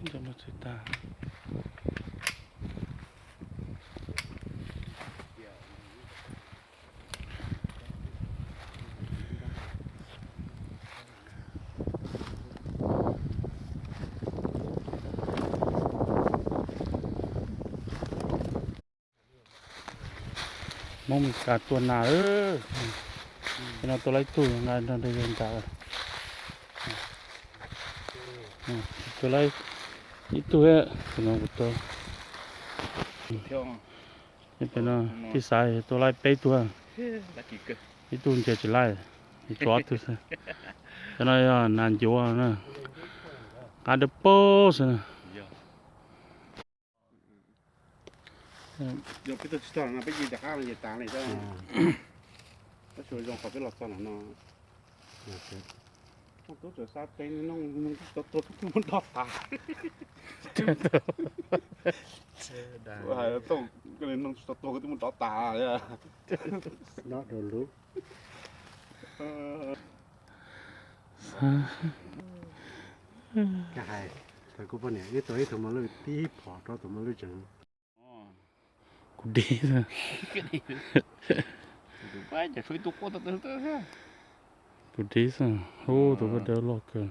Cov no tsis tag. Hmoob Mes Kas tua nas lawm. Cov no tua laib ib tug nqa nrog yawg nrad. Tua laib ib tug, tus no kuv tua. Peb no, tij xav tua laib peb tug, ib tug nce tsis laib, tua ob tug xwb. Cov no yog nas ncuav na, nqa dawb paug xwb na. Yog peb tuaj tsis txog no peb yeej rov qab los ces tas li. Tab sis zoo qhov peb los txog no no. Tub txawm xav peb no, tua tua twb muab dob tas. Hais tau, koj li no tua tua twb muab dob tas. Dob rau lub. Hais, kuv poj niam wb tua ib tug mos lwj tib phom rau tus mos lwj tseem. Kuv dib xwb. Kuv dib xwb, ub tus ko dawb loj kawg.